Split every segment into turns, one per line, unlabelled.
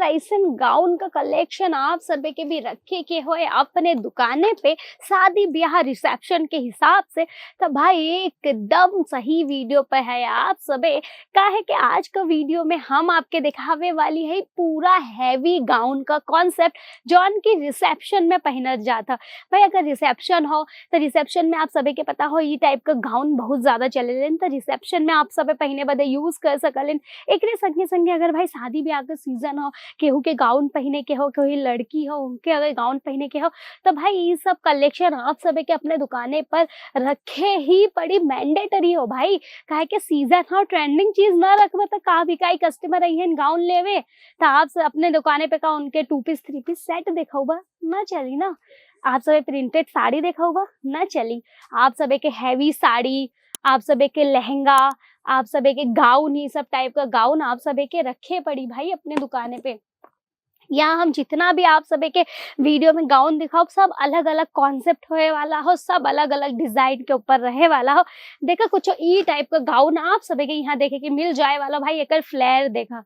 अगर ऐसन गाउन का कलेक्शन आप सबे के भी रखे के होए अपने दुकाने पे शादी ब्याह रिसेप्शन के हिसाब से, तो भाई एकदम सही वीडियो पे है आप सबे। काहे कि आज का वीडियो में हम आपके दिखावे वाली है पूरा हैवी गाउन का कॉन्सेप्ट जौन की रिसेप्शन में पहनल जाता। भाई अगर रिसेप्शन हो तो रिसेप्शन में आप सभी के पता हो ये टाइप का गाउन बहुत ज्यादा चले, तो रिसेप्शन में आप सब पहने बदे यूज कर सकलन। एकरे संगे संगे अगर भाई शादी ब्याह का सीजन हो, केहू के गाउन पहने के हो, कोई लड़की हो उनके अगर गाउन पहने के हो, तो भाई ये सब कलेक्शन आप सब के अपने दुकाने पर रखे ही पड़ी, मैंडेटरी हो भाई। काहे के सीजन हो, ट्रेंडिंग चीज ना रखबे तो का बिकाई कस्टमर आई गाउन लेवे, तो आप सब अपने दुकाने पे का उनके 2 पीस 3 पीस सेट देखा ना चली ना। आप सब प्रिंटेड साड़ी देखा ना चली, आप सब के हैवी साड़ी, आप सब के लहंगा, आप सब के गाउन, ये सब टाइप का गाउन आप सब के रखे पड़ी भाई अपने दुकाने पे। यहाँ हम जितना भी आप सब के वीडियो में गाउन दिखाओ सब अलग अलग कॉन्सेप्ट होए वाला हो, सब अलग अलग डिजाइन के ऊपर रहे वाला हो। देखा कुछ ई टाइप का गाउन आप सब के यहाँ देखे कि मिल जाए वाला। भाई एक फ्लेयर देखा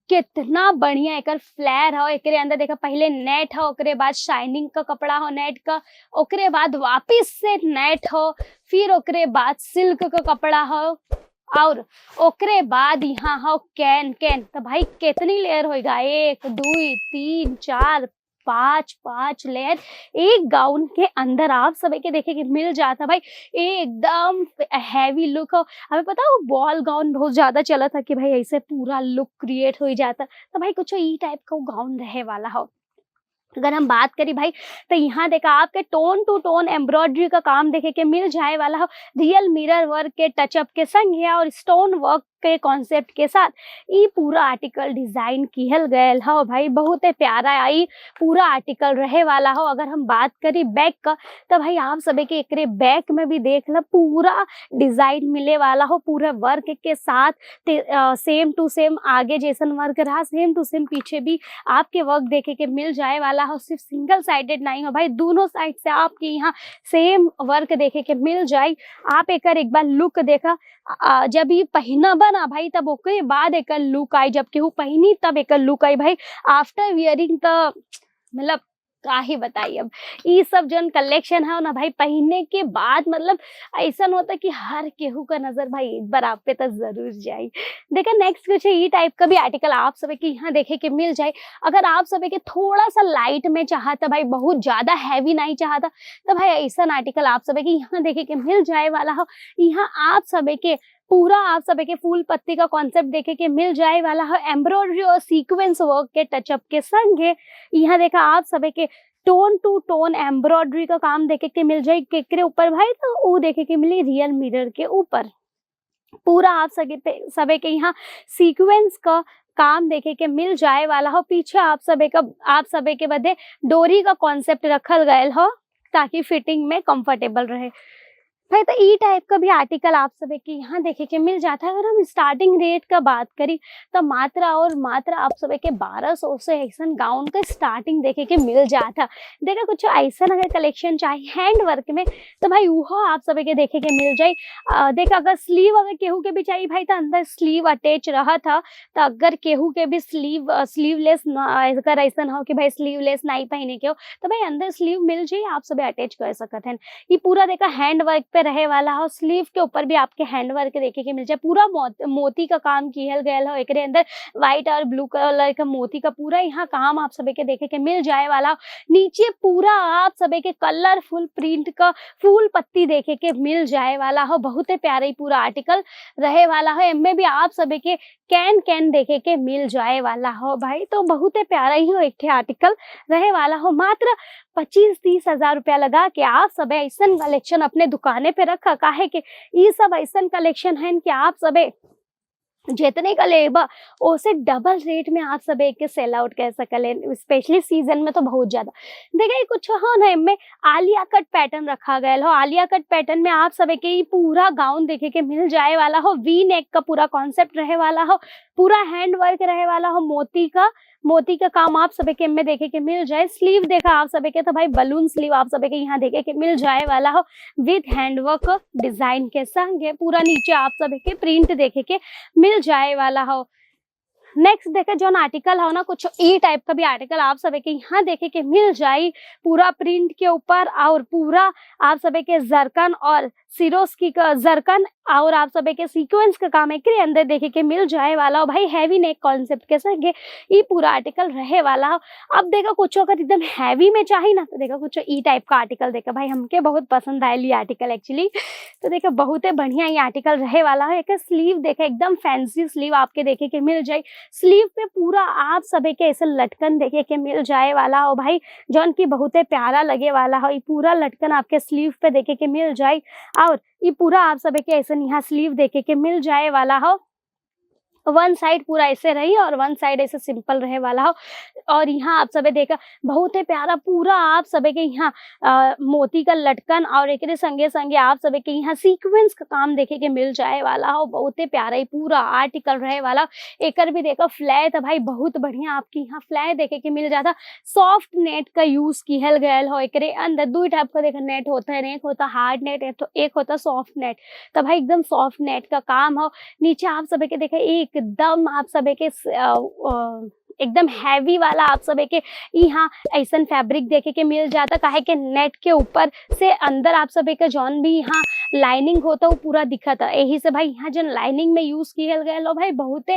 कितना बढ़िया एकर फ्लेयर हो, एकरे अंदर देखा पहले नेट हो, ओकरे बाद शाइनिंग का कपड़ा हो नेट का, ओकरे बाद वापिस से नेट हो, फिर ओकरे बाद सिल्क का कपड़ा हो, और ओकरे बाद यहाँ हो can can. तो भाई कितनी लेयर होएगा, 1 2 3 4 5 5 लेयर एक गाउन के अंदर आप सब के देखे कि मिल जाता। भाई एकदम हैवी लुक हो। हमें पता है वो बॉल गाउन बहुत ज्यादा चला था कि भाई ऐसे पूरा लुक क्रिएट हो जाता, तो भाई कुछ ई टाइप का गाउन रहे वाला हो। अगर हम बात करी भाई तो यहाँ देखा आपके टोन टू टोन एम्ब्रॉयडरी का काम देखे के मिल जाए वाला हो, रियल मिरर वर्क के टचअप के संग है और स्टोन वर्क के कॉन्सेप्ट के साथ ये पूरा आर्टिकल डिजाइन किहल गयल हो। भाई बहुत ही प्यारा आई पूरा आर्टिकल रहे वाला हो। अगर हम बात करी बैक का, तो भाई आप सभी के एकरे बैक में भी देख लो पूरा डिजाइन मिले वाला हो, पूरा वर्क के साथ सेम टू सेम आगे जैसन वर्क रहा सेम टू सेम पीछे भी आपके वर्क देखे के मिल जाए वाला हो। सिर्फ सिंगल साइडेड नहीं हो भाई, दोनों साइड से आपके यहाँ सेम वर्क देखे के मिल जाए। आप एक बार लुक देखा, जब ये पहना बना भाई तब ओकरे बाद एक लुक आई, जब केहू पहनी तब एक लुक आई भाई। आफ्टर वियरिंग तो मतलब का ही बताइए। अब ये सब जन कलेक्शन है ना भाई पहनने के बाद मतलब ऐसा होता कि हर केहू का नजर भाई एक बार आप पे तो जरूर जाए। देखा नेक्स्ट कुछ ये टाइप का भी आर्टिकल आप सब के यहाँ देखे के मिल जाए। अगर आप सब के थोड़ा सा लाइट में चाहता भाई, बहुत ज्यादा हैवी नहीं चाहता, तो भाई ऐसा आर्टिकल आप सब के यहाँ देखे के मिल जाए वाला हो। यहाँ आप सब के पूरा आप सब के फूल पत्ती का कॉन्सेप्ट देखे के मिल जाए वाला हो, एम्ब्रॉयडरी और सीक्वेंस वर्क के टचअप के संग है। यहाँ देखा आप सब के टोन टू टोन एम्ब्रॉयडरी का काम देखे के मिल जाए केकरे ऊपर भाई, तो वो देखे के मिली रियल मिरर के ऊपर पूरा आप सभी के यहाँ सीक्वेंस का काम देखे के मिल जाए वाला हो। पीछे आप सभी के बदे डोरी का कॉन्सेप्ट रखल गयल हो ताकि फिटिंग में कंफर्टेबल रहे भाई। तो ई टाइप का भी आर्टिकल आप सब के यहाँ देखे के मिल जाता है। अगर हम स्टार्टिंग रेट का बात करी तो मात्र और मात्र आप सब के 1200 से ऐसा गाउन का स्टार्टिंग देखे के मिल जाता। देखा कुछ ऐसा अगर कलेक्शन चाहिए हैंड वर्क में तो भाई वो आप सब के देखे के मिल जाए। देखा अगर स्लीव अगर केहू के भी चाहिए भाई तो अंदर स्लीव अटैच रहा था, तो अगर केहू के भी स्लीवलेस अगर ऐसा हो कि भाई स्लीवलेस नहीं पहने के हो तो भाई अंदर स्लीव मिल जाए, आप सब अटैच कर सकते हैं। ये पूरा देखा हैंड वर्क पे रहे वाला हो, स्लीव के ऊपर भी आपके हैंड वर्क देखे के मिल जाए। पूरा मोती का काम किया गया हो, एकरे अंदर व्हाइट और ब्लू कलर का मोती का पूरा यहाँ काम आप सभी के देखे के मिल जाए वाला। नीचे पूरा आप सभी के कलरफुल प्रिंट का फूल पत्ती देखे के मिल जाए वाला हो। बहुत ही प्यारे पूरा आर्टिकल रहे वाला हो। इनमें भी आप सभी के can can देखे के मिल जाए वाला हो भाई। तो बहुत ही प्यारा ही हो एक आर्टिकल रहे वाला हो। मात्र 25-30 हजार रुपया लगा के आप सब ऐसा कलेक्शन अपने दुकाने पे रखा। काहे के ये सब ऐसा कलेक्शन है कि आप सब जितने का लेबा उसे डबल रेट में आप सब एक के सेल आउट कर सकले, स्पेशली सीजन में तो बहुत ज्यादा। देखिए कुछ हो ना इनमें आलिया कट पैटर्न रखा गया हो। आलिया कट पैटर्न में आप सब के पूरा गाउन देखे के मिल जाए वाला हो। वी नेक का पूरा कॉन्सेप्ट रहे वाला हो, पूरा हैंड वर्क रहे वाला हो, मोती का काम आप सभी के में देखे के मिल जाए। स्लीव देखा आप सभी के तो भाई बलून स्लीव आप सभी के यहाँ देखे के मिल जाए वाला हो विद हैंडवर्क डिजाइन के संग। पूरा नीचे आप सभी के प्रिंट देखे के मिल जाए वाला हो। नेक्स्ट देखे जौन आर्टिकल हो ना, कुछ ई टाइप का भी आर्टिकल आप सब के यहाँ देखे के मिल जाई, पूरा प्रिंट के ऊपर और पूरा आप सब के जरकन और सिरोस्की का जरकन और आप सब के सीक्वेंस का काम एकरे अंदर देखे के मिल जाए वाला हो भाई। हैवी नेक कॉन्सेप्ट के संगे ई पूरा आर्टिकल रहे वाला हो। अब देखो कुछ अगर एकदम हैवी में चाहिए ना तो देखो कुछ ई टाइप का आर्टिकल देखो भाई, हमके बहुत पसंद आयल ये आर्टिकल एक्चुअली। तो देखो बहुत ही बढ़िया ये आर्टिकल रहे वाला है। एक स्लीव देखो एकदम फैंसी स्लीव आपके देखे के मिल जाए। स्लीव पे पूरा आप सब के ऐसे लटकन देखे के मिल जाए वाला हो भाई, जौन की बहुत प्यारा लगे वाला हो। ये पूरा लटकन आपके स्लीव पे देखे के मिल जाए और ये पूरा आप सब के ऐसे यहाँ स्लीव देखे के मिल जाए वाला हो। वन साइड पूरा ऐसे रही और वन साइड ऐसे सिंपल रहे वाला हो। और यहाँ आप सब देखा बहुत ही प्यारा पूरा आप सब के यहाँ मोती का लटकन और एक संगे संगे आप सब के यहाँ सीक्वेंस का काम देखे के मिल जाए वाला हो। बहुत ही प्यारा ही पूरा आर्टिकल रहे वाला। एकर भी देखो फ्लैट है भाई, बहुत बढ़िया आपकी यहाँ फ्लैट देखे के मिल जाता। सॉफ्ट नेट का यूज किहल गयल हो एकरे अंदर। दो टाइप का देखा नेट होता है, एक होता हार्ड नेट, एक होता सॉफ्ट नेट। तो भाई एकदम सॉफ्ट नेट का काम हो। नीचे आप सब के देखा एकदम आप सब के एकदम हैवी वाला आप सब के यहाँ ऐसा फैब्रिक देखे के मिल जाता, काहे के नेट के ऊपर से अंदर आप सब के जौन भी यहाँ लाइनिंग होता वो पूरा दिखता। यही से भाई यहाँ जन लाइनिंग में यूज किहल गयल हो भाई, बहुत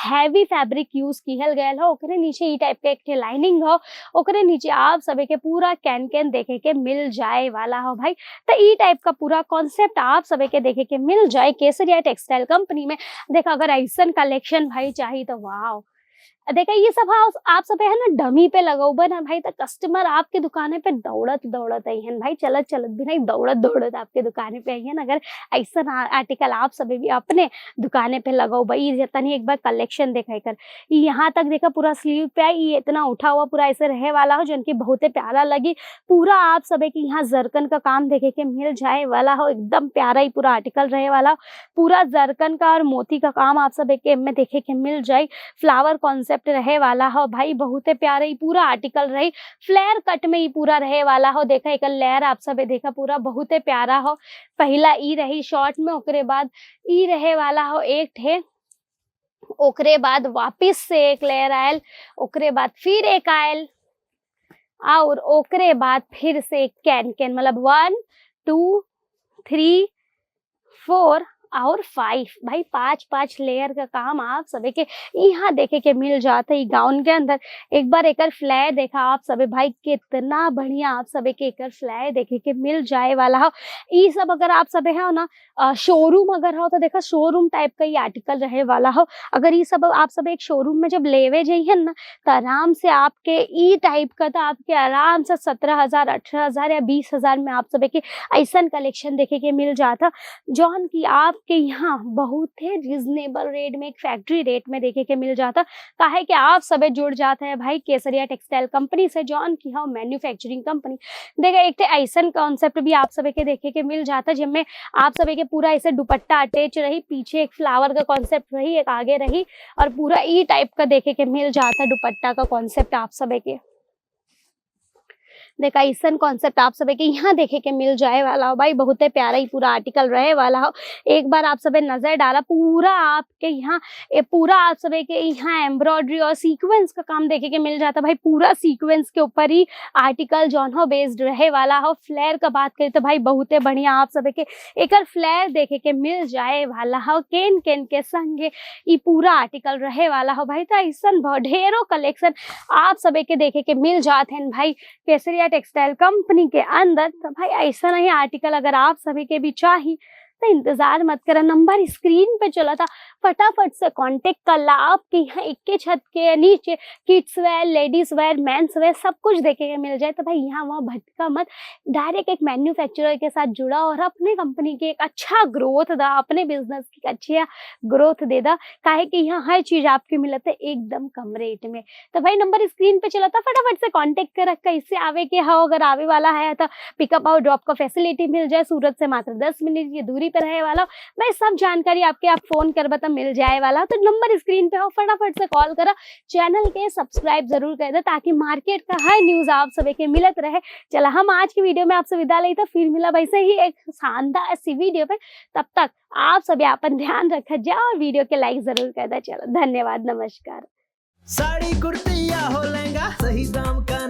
हैवी फैब्रिक यूज किहल गयल हो। ओकरे नीचे ई टाइप के एक लाइनिंग हो, ओकरे नीचे आप सब के पूरा can can देखे के मिल जाए वाला हो भाई। तो ई टाइप का पूरा कॉन्सेप्ट आप सब के देखे के मिल जाए केसरिया टेक्सटाइल कंपनी में। देखा अगर ऐसा कलेक्शन भाई चाहिए तो वाओ। देखा ये सब आप सब है ना डमी पे लगाओ ना भाई, तो कस्टमर आपके दुकान पे दौड़त दौड़त आई है भाई, चलत चलत भी नहीं दौड़त दौड़त आपके दुकान पे आई है। अगर ऐसा आर्टिकल आप सब भी अपने दुकान पे लगाओ भाई, तनी एक बार कलेक्शन देखा कर। यहाँ तक देखा पूरा स्लीव पे आई, ये इतना उठा हुआ पूरा ऐसे रहे वाला हो जिनकी बहुत प्यारा लगी। पूरा आप सब की यहाँ जरकन का काम देखे के मिल जाए वाला हो, एकदम प्यारा ही पूरा आर्टिकल रहे वाला हो। पूरा जरकन का और मोती का काम आप सब के में देखे के मिल जाए। फ्लावर कॉन्सेप्ट रहे वाला हो भाई, बहुत प्यारे ही पूरा आर्टिकल रही। फ्लेयर कट में ही पूरा रहे वाला हो। देखा एक लेयर आप सब देखा पूरा बहुत प्यारा हो। पहला ई रही शॉर्ट में, ओकरे बाद ई रहे वाला हो एक ठे, ओकरे बाद वापिस से एक लेयर आयल, ओकरे बाद फिर एक आयल और ओकरे बाद फिर से एक can can, मतलब 1 2 3 4 और 5 भाई 5-5 लेयर का काम आप सभी के यहाँ देखे के मिल जाता है गाउन के अंदर। एक बार एकर फ्लेयर देखा आप सभी भाई, कितना बढ़िया आप सभी के एकर फ्लेयर देखे के मिल जाए वाला हो। ये सब अगर आप सभी हो ना शोरूम अगर हो तो देखा शोरूम टाइप का ये आर्टिकल रहे वाला हो। अगर ये सब आप सब एक शोरूम में जब लेवे जाइए ना तो आराम से आपके ई टाइप का तो आपके आराम से 17,000 18,000 या 20,000 में आप सभी के ऐसा कलेक्शन देखे के मिल जाता, जौन की आप के यहाँ बहुत ही रिजनेबल रेट में एक फैक्ट्री रेट में देखे के मिल जाता। काहे कि आप सबे जुड़ जाते हैं भाई केसरिया टेक्सटाइल कंपनी से, जौन की हो मैन्युफैक्चरिंग कंपनी। देखा एक ऐसा कॉन्सेप्ट भी आप सभी के देखे के मिल जाता जिनमें आप सभी के पूरा ऐसे दुपट्टा अटैच रही, पीछे एक फ्लावर का कॉन्सेप्ट रही, एक आगे रही और पूरा ई टाइप का देखे के मिल जाता दुपट्टा का कॉन्सेप्ट आप सभी के। देखा ऐसा कॉन्सेप्ट आप सब के यहाँ देखे के मिल जाए वाला हो भाई, बहुत प्यारा ही पूरा आर्टिकल रहे वाला हो। एक बार आप सब नजर डाला पूरा आपके यहाँ पूरा आप सब के यहाँ एम्ब्रॉयडरी और सीक्वेंस का काम देखे के मिल जाता भाई। पूरा सीक्वेंस के ऊपर ही आर्टिकल जौन हो बेस्ड रहे वाला हो। फ्लेयर का बात करें तो भाई बहुत बढ़िया आप सब के एक फ्लेयर देखे के मिल जाए वाला हो। केन केन के संगे ये पूरा आर्टिकल रहे वाला हो भाई। तो ऐसा ढेरों कलेक्शन आप सब के देखे के मिल जाते हैं भाई केसरिया टेक्सटाइल कंपनी के अंदर। तो भाई ऐसा नहीं आर्टिकल अगर आप सभी के भी चाहिए तो इंतजार मत करा, नंबर स्क्रीन पे चला था फटाफट से कांटेक्ट कर ला। आपके यहाँ एक के छत के नीचे kids wear, ladies wear, men's wear सब कुछ देखे के मिल जाए। तो भाई यहाँ वहाँ भटका मत, डायरेक्ट एक मैन्युफैक्चरर के साथ जुड़ा और अपने कंपनी के एक अच्छा ग्रोथ दा, अपने बिजनेस की अच्छी ग्रोथ दे दा। काहे कि यहाँ हर चीज आपकी मिलत है एकदम कम रेट में। तो भाई नंबर स्क्रीन पे चला था फटाफट से कॉन्टेक्ट कर रखा। इससे आवे के हाँ अगर आवे वाला है तो पिकअप और ड्रॉप का फैसिलिटी मिल जाए। सूरत से मात्र 10 मिनट की दूरी पे रहे वाला। भाई सब जानकारी आपके आप फोन करबा त मिल जाए वाला। तो नंबर स्क्रीन पे हो, फटाफट से कॉल करा। चैनल के सब्सक्राइब जरूर कर दे ताकि मार्केट का हर न्यूज आप सभी के मिलत रहे। चला हम आज की वीडियो में आपसे विदा लेते, फिर मिला वैसे ही एक शानदार सी वीडियो पे। तब तक आप सभी अपन ध्यान रखा जाओ और वीडियो के लाइक जरूर कर दे। चलो धन्यवाद, नमस्कार।
साड़ी कुर्ती या हो लहंगा, सही दाम का